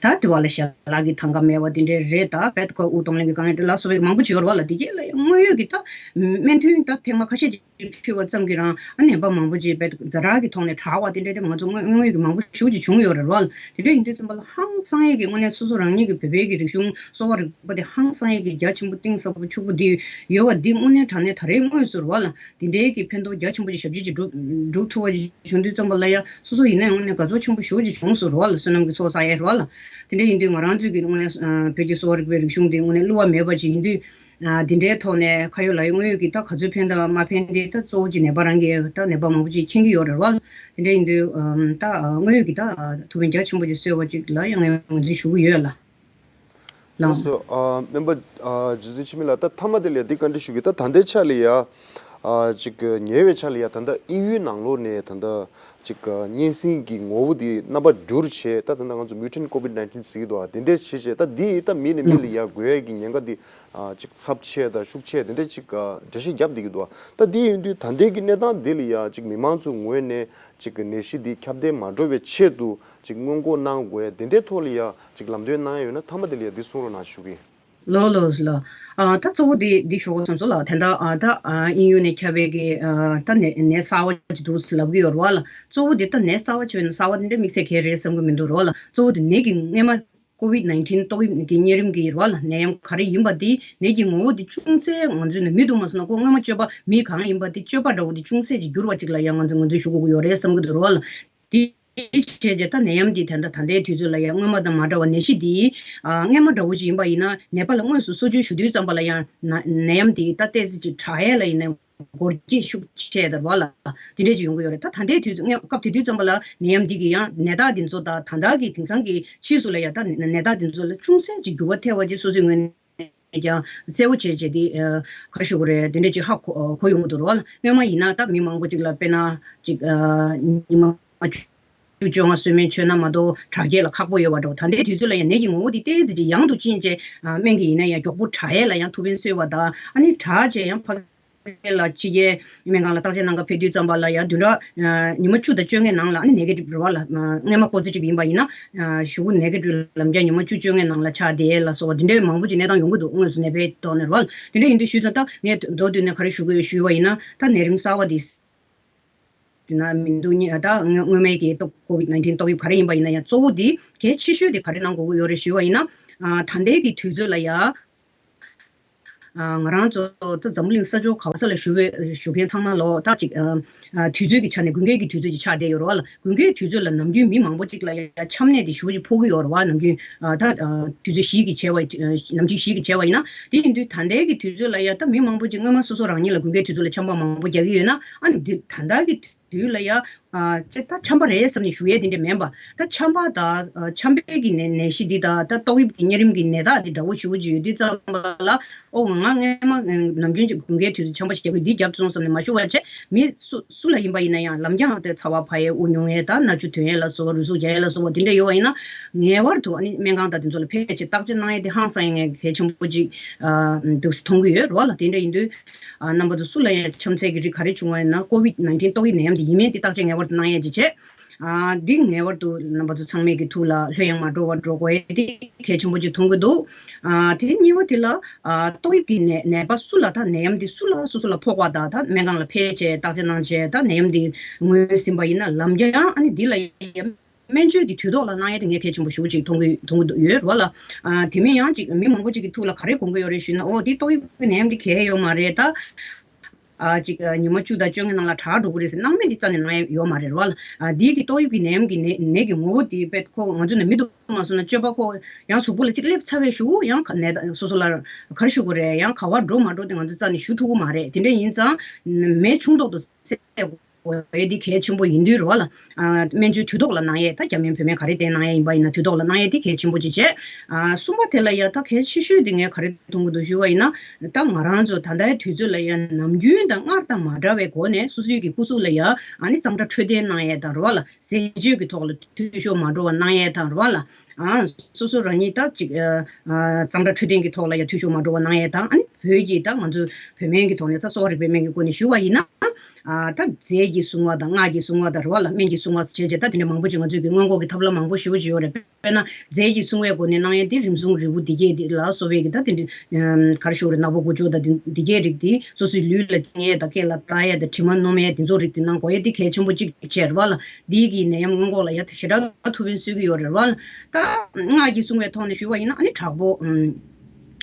ད་དེ་བ་ལ་ཞལ་ལག་གི་ཐང་ག་མེད་པ་དེ་འདྲའི་རེད། ད་བེད་ཁོ་དབུགས་གཏོང་ལེན་གྱི་དཀའ་ངལ་དེ་ལ་སོགས་པའི་མང་པོ་ཅིག་ཡོད་རེད་བ་ལ་དེ་གས་ལ་ཡང་དངོས་ཡོད་ཀྱི་ད་སྨན་ཐུན་ད་ཐེངས་མ་ཁ་ཤས་ཅིག་ཕུལ་བ་ཙམ་གྱིས་རང་ཨ་ནད་པ་མང་པོ་ཅིག་བེད་ཛ་དྲག་གི་ཐོག་ནས་དྲག་པ་དེ་འདྲ་དེ་ང་ཚོ་དངོས་དངོས་ཀྱི་མང་པོ་ཞེ་པོ་ཅིག་བྱུང་ཡོད་རེད་བ་ལ། དེ་འདྲ་ཡིན་དུས་ཙམ་པ་ལ་ཧང་སང་ཡས་ཀྱི་དངོས་གནས་སོ་སོ་རང་ཉིད་ཀྱི་བོད་པའི་གི་རིག་གཞུང་གསོ་བ་རིག་པ་དེ་ཧང་སང་ཡས་ཀྱི་རྒྱ་ཆེན་པོ་གཏིང་ཟབ་པོ་ཕྱུག་པོ་དེ་ཡོད་པ་འདི་དངོས་གནས་དྲང་གནས་ད་རེས་དངོས་སུ་རེད་བ་ལ་དེ་འདྲའི་གི་ཕན་ཐོགས་རྒྱ་ཆེན་པོ་ཅིག་ཞབས་ཕྱི་ཅིག་སྒྲུབ་སྒྲུབ་ཐུབ་པ་ཅིག་བྱུང་དུས་ཙམ་པ་ལ་ཡ་སོ་སོ་ཡིན་ན་ཡང་དངོས་གནས་དགའ་ཚོར་ཆེན་པོ་ཞེ་པོ་ཅིག་བྱུང་སོང་རེད་བ་ལ། བསོད་ནམས་ཀྱི་ཚོགས་བསགས་ཡས་རེད་བ་ལ། དེ་འདྲ་ཡིན་དུས་ང་རང་ཚོའི་གི་དངོས་གནས་བོད་ཀྱི་གསོ་བ་རིག་པའི་རིག་གཞུང་དེ་དངོས་གནས་བསླུ་བ་མེད་པ་ཅིག་ཡིན་དུས། ཨ་དེ་འདྲའི་ཐོག་ནས་ཁ་ཡོད་ལག་ཡོད་དངོས་ཡོད་ཀྱི་ད་ག་ཚོད་ཕན་དང་མ་ཕན་དེ་ད་གཙོ་བོ་ཅིག་ནད་པ་རང་གིས་ད་ནད་པ་མང་པོ་ཅིག་མཁྱེན་གྱི་ཡོད་རེད་བ། དེ་འདྲ་ཡིན་དུས་ཨམ་ད་དངོས་ཡོད་ཀྱི་ད་ཐུགས་ཕན་རྒྱ་ཆེན་པོ་ཅིག་གསོས་པ་ཅིག་ལ་ཡང་ངས་ངོས་འཛིན་ཞུ་གི་ཡོད་ལ། ལགས་སོ། ཨ་སྨན་པ་ཨ་རྗེ་བཙུན་འཆི་མེད་ལགས། ད་མཐའ་མ་དེ་ལ་འདི་བཀའ་འདྲི་ཞུ་གི། ད་ད་ལྟའི་ཆ་ལ་ཡ་ཨ་ཅིག་ཉེ་བའི་ཆ་ལ་ཡ་ད་ལྟ་དབྱིན་ཡུལ་ནང་ལོགས་ནས་ད་ལྟ་ཅིག་ག་སྙན་སེང་གི་ངོ་བོ་འདི་རྣམ་པ་འགྱུར་བྱས། ད་ད་ལྟ་ང་ཚོ་mutant COVID nineteen ཟེར་གྱི་འདུག་ཨ། དེ་འདྲས་བྱས་བྱས་ད་འདི་ད་མི་ནས་མི་ལ་ཡ་འགོས་ཡས་ཀྱི་ཉེན་ཁ་འདི་ཨ་ཅིག་ཚབས་ཆེ་དང་ཤུགས་ཆེ་དེ་འདྲས་ཅིག་ག་འགྲེལ་བཤད་བརྒྱབ་བསྡད་ཀྱི་འདུག་ཨ། ད་འདི་ཡིན་དུས་ད་ལྟའི་གི་གནས་སྟངས་འདི་ལ་ཡ་ཅིག་མི་མང་ཚོའི་ངོས་ནས་ཅིག་གི་ནད་གཞི་འདི་ཁྱབ་གདལ་མ་འགྲོ་བའི་ཆེད་དུ་ཅིག་སྔོན་འགོག་གནང་དགོས་ཡ་དེ་འདྲའི་ཐོག་ལ་ཡ་ཅིག་ལམ་སྟོན་གནང་ཡ་ཡོད་ན་མཐའ་མ་དེ་ལ་ཡ་འདི་གསུང་རོགས་གནང་ཞུ་གི་ཡིན། ལགས་ལགས་ལགས། ཨ་ད་གཙོ་བོ་འདི་འདི་ཞུ་དགོས་བསམ་སོང་ལགས། དེ་འདྲ་ཨ་ད་ཨ་དབྱིན་ཡུལ་ནས་ཁྱབ་པའི་གི་ཨ་ད་ནད་ནད་གསར་བ་ཅིག་འདུག་ལབ་གི་ཡོད་རེད་བ་ལ། གཙོ་བོ་འདི་ད་ནད་གསར་བ་ཅིག་ཡོད་ན་གསར་བ་དེ་འདྲ་དམིགས་བསལ་གང་ཡང་རེད་བསམ་གི་མི་འདུག་རེད་བ་ལ། གཙོ་བོ་འདི་ནད་ཀྱི་སྔོན་མ་COVID nineteen ཏོག་དབྱིབས་ཀྱི་གཉན་རིམས་ཀྱི་རེད་བ་ལ་ནད་ཡམས་ག་རེ་ཡིན་པ་འདི་ནད་ཀྱི་ངོ་བོ་འདི་ཅུང་ཟད་ང་ཚོས་ནི་མི་འདུག་མ་སོང་ན་ཁོ་སྔོན་མ་སྤྱོད་པ་མི་གང་ཡིན་པ་འདི་སྤྱོད་པ་འདྲ་བོ་འདི་ཅུང་ཟད་ཅིག་འགྱུར་བ་ཅིག་ལ་ཡང་ང་ཚོས་ངོས་འཛིན་ཞུ་དགོས་ཀྱི་ཡོད་རེད་བསམ་གི་འདུག་རེད་བ་ལ། འདི། བྱས་རྗེས་ད་ནད་ཡམས་འདི་ད་ལྟ་ད་ལྟའི་དུས་ཚོད་ལ་ཡང་སྔོན་མ་དང་མ་འདྲ་བ་ནད་གཞི་འདི་ཨ་སྔོན་མ་འདྲ་བོ་ཅིག་ཡིན་པ་ཡིན་ན་ནད་པ་ལ་དངོས་སུ་གསོ་བཅོས་ཞུ་དུས་ཙམ་པ་ལ་ཡང་ན་ནད་ཡམས་འདི་ད་ཏོག་ཙམ་ཅིག་དྲག་ཡས་ལ་ཡིན་ན་འགོར་འགྱེད་ཤུགས་ཆེ་དར་བ་ལ་དེ་འདྲས་ཅིག་ཡོང་གི་ཡོད་རེད། ད་ད་ལྟའི་དུས་ཚོད་སྔོན་སྐབས་དེ་དུས་ཙམ་པ་ལ་ནད་ཡམས་འདི་གི་ཡང་ནད་རྟགས་འདི་ཚོ་དང་ད་ལྟ་གི་དེང་སང་གི་ཕྱིས་སུ་ལ་ཡང་ད་ནད་རྟགས་འདི་ཚོ་ལ་ཅུང་ཟད་ཅིག་འགྱུར་བ་ཐེབས་པ་ཅིག་སོ་སོའི་ངོས་ནས། ཀྱང་གསལ་པོ་བྱས་བྱས་ཏེ་ཨ་ག་རེ་ཞུ་དགོས་རེད། དེ་འདྲ་ཅིག་ཧ་གོ་གོ་ཡོང་གི་འདུག་རེད་བ་ལ། སྔོན་མ་ཡིན་ན་ད་མི་མང་པོ་ཅིག་ལ་དཔེར་ན་ཅིག་ཨ་ཉི་མ་བཅུ་བཅོ་ལྔ་གསོལ་སྨན་མཆོད་ན་མ་གཏོགས་དྲག་སྐྱེད་ལ་ཁག་པོ་ཡོད་པ་འདྲ་བོ། ད་ལྟའི་དུས་ཚོད་ལ་ཡང་ནད་ཀྱི་ངོ་བོ་དེ་ཏོག་ཙམ་ཅིག་ཡང་དུ་ཕྱིན་བྱས་ཨ་སྨན་གྱི་ཡིན་ན་ཡང་མགྱོགས་པོ་དྲག་ཡས་ལ་ཡང་ཐུགས་ཕན་གསོས་པ་དང་ཨ་ནི་དྲག་བྱས་ཡང་ཕ་ལ་ཕྱི་རྒྱལ་སྨན་ཁང་ལ་བརྟག་དཔྱད་གནང་ག་ཕེབས་དུས་ཙམ་པ་ལ་ཡང་བདུན་ཕྲག་ཉི་མ་བཅུ་དང་བཅོ་ལྔའི་ནང་ལ་ཨ་ནི་ནེ་གེ་ཊིབ་རེད་བ་ལ། སྔོན་མ་པོ་ཟི་ཊིབ་ཡིན་པ་ཡིན་ན་གཞུག་གུ་ནེ་གེ་ཊིབ་ལམ་རྒྱགས་ཉི་མ་བཅུ་བཅོ་ལྔའི་ནང་ལ་ཆགས་བསྡད་ལ་སོགས་པ་དེ་འདྲའི་མང་པོ་ཅིག་གནས་སྟངས་ཡོང་གི་འདུག་དངོས་སུ་ནད་པའི་ཐོག་ནས་རེད་བ་ལ། དེ་འདྲ་ཡིན་དུས་ཞུས་ཙང་ད་ངས་མདོར་བསྡུས་ནས་ག་རེ་ཞུ་དགོས་ཞུས་པ་ཡིན་ན་ད་ནད་རིམས་གསར་བ་འདི་ཟིན་ན་མི་འདུག་ཉེ་ད་སྔོན་སྔོན་མའི་གི་ཏོག་ཀོ་ཝིད་ནའིན་ཊིན་ཏོག་དབྱིབས་ག་རེ་ཡིན་པ་ཡིན་ན་ཡང་གཙོ་བོ་འདི་གལ་ཆེ་ཤོས་དེ་ག་རེ་གནང་དགོས་ཀྱི་ཡོད་རེད་ཞུས་པ་ཡིན་ན། ད་ལྟའི་གི་དུས་ཚོད་ལ་ཡ། ང་རང་ཚོ་ད་འཛམ་བུ་གླིང་ས་ཕྱོགས་ག་པ་ས་ལ་བཞུགས་པའི་བཞུགས་མཁན་ཚང་མ་ལོ་ད་ཅིག་དུས་ཚོད་ཀྱི་ཆ་ནས་དགུན་ཁའི་གི་དུས་ཚོད་ཅིག་ཆགས་བསྡད་ཡོད་རེད་བ་ལ། དགུན་ཁའི་དུས་ཚོད་ལ་ནམ་རྒྱུན་མི་མང་པོ་ཅིག་ལ་ཡ་ཆམ་ནད་དེ་ཞེ་པོ་ཅིག་ཕོག་གི་ཡོད་རེད་བ། ནམ་རྒྱུན་ད་དུས་ཚོད་བཞི་གི་བྱས་པ་ནམ་རྒྱུན་བཞི་གི་བྱས་པ་ཡིན་ན་དེ་ཡིན་དུས་ད་ལྟའི་གི་དུས་ཚོད་ལ་ཡ་ད་མི་མང་པོ་ཅིག་སྔོན་མ་སོ་སོ་རང་ཉིད་ལ་དགུན་ཁའི་དུས་ཚོད་ལ་ཆམ་པ་མང་པོ་རྒྱག་གི་ཡོད་ན་ཨ་ནི་འདི་ད་ལྟ་གི་དུས་ལ་ཡ། ཨ་ཅེ་ད་ཆམ་པ་རེད་བསམ་ནས་ཞུ་ཡས་དེ་འདྲ་མིན་པ། ད་ཆམ་པ་དང་ཨ་ཆམ་པའི་གི་ནད་ནད་གཞི་འདི་དང་ད་ཏོག་དབྱིབས་ཀྱི་གཉན་རིམས་ཀྱི་ནད་རྟགས་འདི་འདྲ་བོ་ཞེ་པོ་ཅིག་ཡོད་དུས་ཙམ་པ་ལ་ཨོ་ང་སྔས་མ་ནམ་རྒྱུན་གྱི་དགུན་ཁའི་དུས་སུ་ཆམ་པ་ཞིག་རྒྱག་གི་འདི་བརྒྱབ་སོང་བསམ་ནས་མ་ཞུ་བ་བྱས་མི་སུ་སུ་ལ་ཡིན་པ་ཡིན་ན་ཡང་ལམ་རྒྱང་དེ་ཚ་བ་འཕར་ཡས་དབུགས་ཉུང་ཡས་ད་མནར་གཅོད་ཐོན་ཡས་ལ་སོགས་པ་རུས་ཟུག་རྒྱག་ཡས་ལ་སོགས་པ་དེ་འདྲ་ཡོད་པ་ཡིན་ན་ངེས་པར་དུ་ཨ་ནི་སྨན་ཁང་དང་དེ་ཚོ་ལ་ཕེབས་བྱས་བརྟག་དཔྱད་གནང་ཡས་དེ་ཧང་སང་ཡས་ངས་གལ་ཆེན་པོ་ཅིག་ཨ་འདུག་སེ་མཐོང་གི་ཡོད་རེད་བ་ལ། དེ་འདྲ་ཡིན་དུས། ཨ་རྣམ་པ་ཚོ་སུ་ལ་ཡང་ཆམ་ཚད་ཀྱི་རིགས་ག་རེ་བྱུང་བ་ཡིན་ན་ཀོ་ཝིད་ནའིན་ཊིན་ཏོག་དབྱིབས་ནད་ཡམས་འདི་ཡིན་མིན་འདི་བརྟག་དཔྱད་ངེས་པར་དུ་གནང་ཡས་ཀྱི་བྱས། ཨ་འདི་ངེས་པར་དུ་རྣམ་པ་ཚོ་ཚང་མས་ཀྱི་ཐུགས་ལ་ལྷོད་ཡངས་མ་འགྲོ་བར་འགྲོ་དགོས་ཡས་འདི་གལ་ཆེན་པོ་ཅིག་མཐོང་གི་འདུག་ཨ་དེ་གཉིས་པ་དེ་ལ་ཨ་ཏོག་དབྱིབས་ཀྱི་ནད་ནད་པ་སུ་ལ་ད་ནད་ཡམས་འདི་སུ་ལ་སོ་སོ་ལ་ཕོག་པ་དང་ད་སྨན་ཁང་ལ་ཕེབས་བྱས་བརྟག་དཔྱད་གནང་བྱས་ད་ནད་ཡམས་འདི་ངོས་ཟིན་པ་ཡིན་ན་ལམ་རྒྱང་ཨ་ནི་འདི་ལ་ཡ། སྨན་བཅོས་འདི་དུས་ཐོག་ལ་གནང་ཡས་དེ་ངས་གལ་ཆེན་པོ་ཞེ་པོ་ཅིག་མཐོང་གི་མཐོང་གི་འདུག་ཡོད་རེད་བ་ལ། ཨ་དེ་མིན་ཡང་ཅིག་མི་མང་པོ་ཅིག་གི་ཐུགས་ལ་ག་རེ་དགོངས་ཀྱི་ཡོད་རེད་ཞུས་ན་ཨོ་འདི་ཏོག་དབྱིབས་ཀྱི་ནད་ཡམས་འདི་གལ་ཡོད་མ་རེད་ད། ཨ་ཅིག་ཨ་ཉི་མ་བཅུ་དང་བཅོ་ལྔའི་ནང་ལ་དྲག་འགྲོ་གི་རེད་ཟེར་སྣང་མེད་འདི་རྩ་ནས་གནང་ཡས་ཡོད་མ་རེད་བ་ལ། ཨ་འདི་གི་ཏོག་དབྱིབས་ཀྱི་ནད་ཡམས་ཀྱི་ནད་ནད་ཀྱི་ངོ་བོ་འདི་དཔེ་ཁོ་ང་ཚོ་ནས་མི་འདུག་མ་སོང་ན་སྤྱོད་པ་ཁོ་ཡང་གཟུགས་པོ་ལ་ཅིག་སླེབས་ཚར་བའི་གཞུག་ཡང་ནད་སོ་སོ་ལ་ག་རེ་ཞུ་དགོས་རེད་ཡང་ག་བར་འགྲོ་མ་འགྲོ་དེ་ང་ཚོ་རྩ་ནས་ཞུ་ཐུབ་ཀྱི་མ་རེད། དེ་འདྲ་ཡིན་ཙང་མེ་ཆུང་ཏོག་ཏུ་བསད་དགོས། དགོས་ཡས་འདི་གལ་ཆེན་པོ་ཡིན་དུས་རེད་བ་ལ། ཨ་སྨན་བཅོས་དུས་ཐོག་ལ་གནང་ཡས། ད་རྒྱ་སྨན་བོད་སྨན་ག་རེ་བསྟེན་གནང་ཡས་ཡིན་པ་ཡིན་ན་དུས་ཐོག་ལ་གནང་ཡས་འདི་གལ་ཆེན་པོ་ཅིག་བྱས། ཨ་གསུམ་པ་དེ་ལ་ཡ་ད་གལ་ཆེ་ཤོས་འདི་ངས་ག་རེ་མཐོང་གི་འདུག་ཞུ་བ་ཡིན་ན། ད་ང་རང་ཚོ་ད་ལྟའི་དུས་ཚོད་ལ་ཡ་ནམ་རྒྱུན་དང་སྔར་དང་མ་འདྲ་བའི་སྒོ་ནས་སོ་སོའི་གི་སྐུ་གཟུགས་ལ་ཡ་ཨ་ནི་གཙང་སྦྲ་འཕྲོད་བསྟེན་གནང་ཡས་དང་རེད་བ་ལ། ཟས་སྤྱོད་ཀྱི་ཐོག་ལ་འཐུས་ཤོར་མ་འགྲོ་བ་གནང་ཡས་དང་རེད་བ་ལ། ཨ་སོ་སོ་རང་ཉིད་ད་ཅིག་ཨ་ཨ་གཙང་སྦྲ་འཕྲོད་བསྟེན་གྱི་ཐོག་ལ་ཡ་འཐུས་ཤོར་མ་འགྲོ་བ་གནང་ཡས་དང་། ཨ་ནི་བོད་ཀྱི་ད་ང་ཚོ་བོད་སྨན་གྱི་ཐོག་ནས་ད་གསོ་བ་རིག་པའི་སྨན་གྱི་སྒོ་ནས་ཞུ་བ་ཡིན་ན། ཨ་ད་རྫས་ཀྱི་སྲུང་བ་དང་། སྔགས་ཀྱི་སྲུང་བ་དང་རེད་བ་ལ། སྨན་གྱི་སྲུང་བ་བྱས་བྱས་ད་དེ་འདྲ་མང་པོ་ཅིག་ང་ཚོས་ཀྱི་སྔོན་འགོག་གི་ཐབས་ལམ་མང་པོ་ཞེ་པོ་ཅིག་ཡོད་རེད། དཔེར་ན་རྫས་ཀྱི་སྲུང་བའི་སྒོ་ནས་གནང་ཡས་དེ་རིམས་སྲུང་རིལ་བུ་འདི་གས་འདི་ལ་སོགས་པའི་གི་ད་དེ་འདྲ་ཨམ་ག་རེ་ཞུ་དགོས་རེད། ནག་པོ་དགུ་སྐྱོག་དང་འདི་འདི་གས་རིགས་དེ་སོ་སོའི་ལུས་ལ་བཏང་ཡས་དང་སྐེ་ལ་བཏགས་ཡས་དང་དྲི་མ་སྣོམ་ཡས་དེ་ཚོ་རིགས་དེ་གནང་དགོས་ཡས་དེ་གལ་ཆེན་པོ་གཅིག་བྱས་རེད་བ་ལ། འདི་གི་ནད་ཡམས་སྔོན་འགོག་ལ་ཡ་ཞེ་དྲག་ཐུགས་ཕན་གསོས་ཀྱི་ཡོད་རེད་བ་ལ། ད་སྔགས་ཀྱི་སྲུང་བའི་ཐོག་ནས་ཞུས་པ་ཡིན་ན་ཨ་ནི་དྲག་པོ་ཨམ།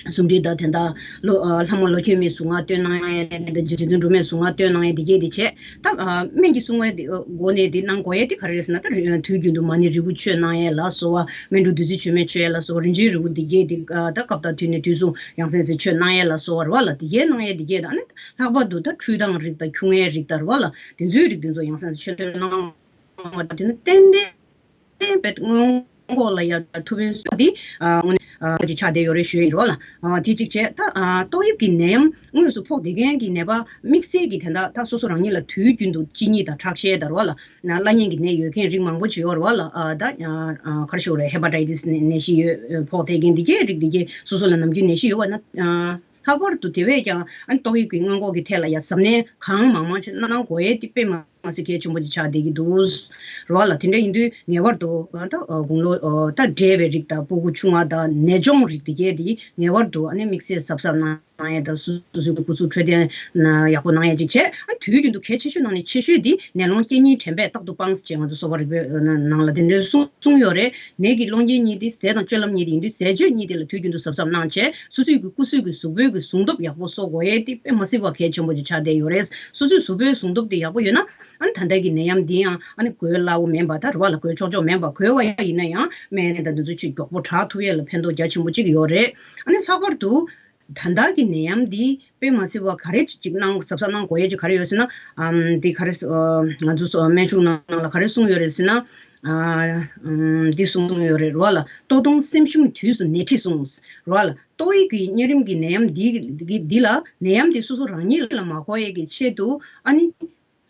ཟུང་འབྲེལ་དང་དེ་འདྲ་ལོ་ཨ་ལྷ་མོ་ལོ་འཁྱུད་མའི་གཟུངས་སྔགས་བཏོན་གནང་ཡས་དང་། རྗེ་བཙུན་སྒྲོལ་མའི་གཟུངས་སྔགས་བཏོན་གནང་ཡས་འདི་གས་འདི་བྱས། ད་ཨ་སྨན་གྱི་སྲུང་བའི་འདི་ཨ་སྒོ་ནས་འདི་གནང་དགོས་ཡས་འདི་ག་རེ་རེད་ཟེར་ན། ད་རི་དུས་རྒྱུན་དུ་མ་ཎི་རིལ་བུ་མཆོད་གནང་ཡས་ལ་སོགས་པ། སྨན་འབྲུ་བདུད་རྩི་མཆོད་མེ་མཆོད་ཡས་ལ་སོགས་པ། རིན་ཆེན་རིལ་བུ་འདི་གས་འདི་ཨ་ད་སྐབས་དང་དུས་ནས་དུས་གསུམ་ཡང་སེ་ཡང་སེ་མཆོད་གནང་ཡས་ལ་སོགས་པ་རེད་བ་ལ། འདི་གས་གནང་ཡས་འདི་གས་དང་། ཨ་ནི་ལྷག་པར་དུ་ད་ཁྲུས་དང་རིགས་དང་ཁྱུང་ལྔའི་རིགས་དང་རེད་བ་ལ། དེ་ཚོའི་རིགས་དེ་ཚོ་ཡང་སེ་ཡང་སེ་མཆོད་གནང་བ་དང་། དེ་ནི་ཏན་ཏན་དཔེ་སྔོན་འགོག་ལ་ཡ་ཐུབ་པའི་སྲོལ་འདི་ཨ་དངོས་གནས་ཨ་ཅིག་ཆགས་བསྡད་ཡོད་རེད་ཞུ་ཡི་རེད་བ་ལ། ཨ་དེ་གཅིག་བྱས། ད་ཨ་ཏོག་དབྱིབས་ཀྱི་ནད་ཡམས་དངོས་སུ་ཕོག་བསྡད་མཁན་གྱི་ནད་པ་དམིགས་བསལ་གྱི་དེ་འདྲ་ད་སོ་སོ་རང་ཉིད་ལ་དུས་རྒྱུན་དུ་གཅིན་སྙི་དང་ཁྲག་ཤེད་དང་རེད་བ་ལ། ན་བླ་གཉན་གྱི་ནད་ཡོད་མཁན་རིགས་མང་པོ་ཅིག་ཡོད་རེད་བ་ལ། ཨ་ད་ཨ་ཨ་ག་རེ་ཞུ་དགོས་རེད། ཧེ་པ་ཊའི་ཊི་སི་ནད་ནད་གཞི་ཡོད་ཕོག་བསྡད་མཁན་འདི་གས་རིགས་འདི་གས་སོ་སོ་ལ་ནམ་རྒྱུན་ནད་གཞི་ཡོད་པ་ན། ཨ་ལྷག་པར་དུ་དེ་བས་ཀྱང་ཨ་ཏོག་དབྱིབས་ཀྱི་སྔོན་འགོག་གི་ཐད་ལ་ཡ་གཟབ་ནན་གང་མང་མང་ཅིག་གནང་དགོས་ཡས་དེ་དཔེ་མ་མ་ཟད་གལ་ཆེན་པོ་ཅིག་ཆགས་བསྡད་ཀྱི་འདུག་རེད་བ་ལ། དེ་འདྲ་ཡིན་དུས་ངེས་པར་དུ་ཨ་ད་ཨ་དགུང་ལོ་ཨ་ད་བགྲེས་པའི་རིགས་དང་སྤུ་གུ་ཆུང་བ་དང་ནད་གཅོང་རིགས་དེ་གས་དེ་ངེས་པར་དུ་ཨ་ནི་དམིགས་བསལ་གཟབ་གཟབ་གནང་ཡས་དང་། སོ་སོ་སོའི་སྐུ་གཟུགས་འཕྲོད་བསྟེན་ཡག་པོ་གནང་ཡས་ཅིག་བྱས། ཨ་དུས་རྒྱུན་དུ་གལ་ཆེ་ཤོས་ནང་ནས་ཆེ་ཤོས་དེ་ནད་སློང་རྐྱེན་གཉིས་དྲན་པས་རྟག་ཏུ་སྤང་ཟེར་ང་ཚོ་གསོ་བ་རིག་པའི་ནང་ལ་དེ་འདྲའི་གསུངས་གསུངས་ཡོད་རེད། ནད་ཀྱི་སློང་རྐྱེན་གཉིས་དེ་ཟས་དང་སྤྱོད་ལམ་གཉིས་དེ་ཡིན་དུས་ཟས་སྤྱོད་གཉིས་དེ་ལ་དུས་རྒྱུན་དུ་གཟབ་གཟབ་གནང་བྱས། སོ་སོའི་གི་སྐུ་གཟུགས་ཀྱི་གཟུགས་པོའི་གི་ཟུངས་སྟོབས་ཡག་པོ་གསོ་དགོས་ཡས་དེ་དཔེ་མ་སྲིད་པ་གལ་ཆེན་པོ་ཅིག་ཆགས་བསྡད་ཡོད་རེད། སོ་སོའི་གཟུགས་པོའི་ཟུངས་སྟོབས་དེ་ཡག་པོ་ཡོད་ན། ཨ་ནི་ད་ལྟ་གི་ནད་ཡམས་འདི་ཡང་ཨ་ནི་འགོས་སླ་བོ་མིན་པ། ད་རེད་བ་ལ། འགོས་ཆོག་ཆོག་མིན་པ། འགོས་པ་ཡ་ཡིན་ན་ཡང་སྨན་དང་དེ་ཚོ་ཅིག་མགྱོགས་པོ་དྲག་ཐུབ་ཡས་ལ་ཕན་ཐོགས་རྒྱ་ཆེན་པོ་ཅིག་ཡོད་རེད། ཨ་ནི་ལྷག་པར་དུ་ད་ལྟ་གི་ནད་ཡམས་འདི་དཔེ་མ་སྲིད་པ་ག་རེ་ཅིག་གནང་གཟབ་གཟབ་གནང་དགོས་ཡས་ཅིག་ག་རེ་ཡོད་ཟེར་ན། ཨམ་འདི་ག་རེ་ཨ་ང་ཚོ་སྨན་གཞུང་ནང་ལ་ག་རེ་གསུངས་ཡོད་རེད་ཟེར་ན། ཨ་ཨམ་འདི་གསུངས་ཡོད་རེད་རེད་བ་ལ། ལྟོ་ལྡོང་སེམས་ཞུམ་དུས་སུ་ནད་ཁྲི་སྲུང་རེད་བ་ལ། ཏོག་དབྱིབས་ཀྱི་གཉན་རིམས་ཀྱི་ནད་ཡམས་འདི་འདི་འདི་ལ་ནད་ཡམས་འདི་སོ་སོ་རང་ཉིད་ལ་མ་འགོས་ཡས་ཀྱི་ཆེད་དུ་ཨ་ནི་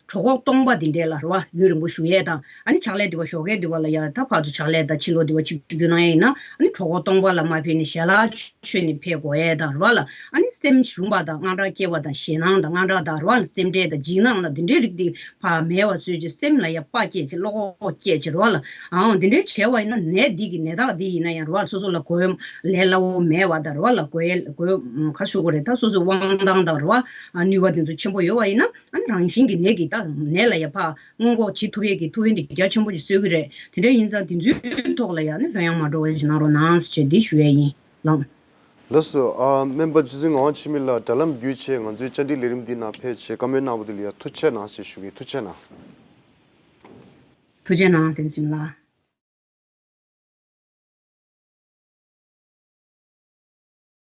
གྲོད་ཁོག་སྟོང་པ་འདི་འདྲས་ལ་རེད་བ། ཡུན་རིང་པོ་བཞུགས་ཡས་དང་། ཨ་ནི་ཕྱག་ལས་འདི་བ་ཞོགས་ཀས་འདི་བ་ལ་ཡ་ད་ཕར་ཚུར་ཕྱག་ལས་དང་ཕྱི་ལོགས་འདི་བ་ཆིབས་བསྒྱུར་གནང་ཡས་ཡིན་ན། ཨ་ནི་གྲོད་ཁོག་སྟོང་པ་ལ་མ་ཕེབས་ནས་ཞལ་ལག་མཆོད་ནས་ཕེབས་དགོས་ཡས་དང་རེད་བ་ལ། ཨ་ནི་སེམས་ཞུམ་པ་དང་དངངས་སྐྲག་སྐྱེ་བ་དང་། ཞེད་སྣང་དང་དངངས་སྐྲག་དང་རེད་བ་ལ། སེམས་ཁྲལ་དང་འཇིགས་སྣང་དང་འདི་འདྲའི་རིགས་འདི་ཕར་མེད་པ་བཟོས་བྱས། སེམས་ལ་ཡ་དཔའ་སྐྱེད་བྱས། བློ་ཁོག་སྐྱེད་བྱས་རེད་བ་ལ། ཨའོ་འདི་འདྲའི་བྱས་པ་ཡིན་ན་ནད་འདི་གི་ནད་རྟགས་འདི་ཡིན་ན་ཡང་རེད་བ་ལ། སོ་སོ་ལ་འགོས་ལས་སླ་བོ་མེད་པ་དང་རེད་བ་ལ། འགོས་འགོས་ག་རེ་ཞུ་དགོས་རེད། ད་སོ་སོའི་དབང་ཐང་དང་རེད་བ། ཨ་ནུས་པ་འདི་ཚོ་ཆེན་པོ་ཡོད་པ་ཡིན་ན། ཨ་ནི་རང་བཞིན་གྱི་ནད་ཀྱི་ད་ནད་ལ་ཡ་ཕར་སྔོན་འགོག་བྱེད་ཐུབ་ཡས་ཀྱི་ཐུབ་ཕན་དེ་རྒྱ་ཆེན་པོ་ཞིག་གསོས་ཀྱི་རེད། དེ་འདྲ་ཡིན་ཙང་དེ་ཚོའི་ཐོག་ལ་ཡ་ནི་ལྷོད་ཡངས་མ་འགྲོ་བ་ཞིག་གནང་རོགས་གནང་ཟེར་བྱས་འདི་ཞུ་ཡས་ཡིན། ལགས། ལགས་སོ། ཨ་སྨན་པ་རྗེ་བཙུན་ངག་དབང་འཆི་མེད་ལགས། དྲ་ལམ་བརྒྱུད་བྱས་ང་ཚོའི་བཅར་འདྲི་ལས་རིམ་འདི་ནང་ཕེབས་བྱས་བཀའ་མོལ་གནང་བ་དེ་ལ་ཡ་ཐུགས་རྗེ་གནང་ཞེས་ཞུ་གི། ཐུགས་རྗེ་གནང་། ཐུགས་རྗེ་གནང་། བསྟན་འཛིན་ལགས།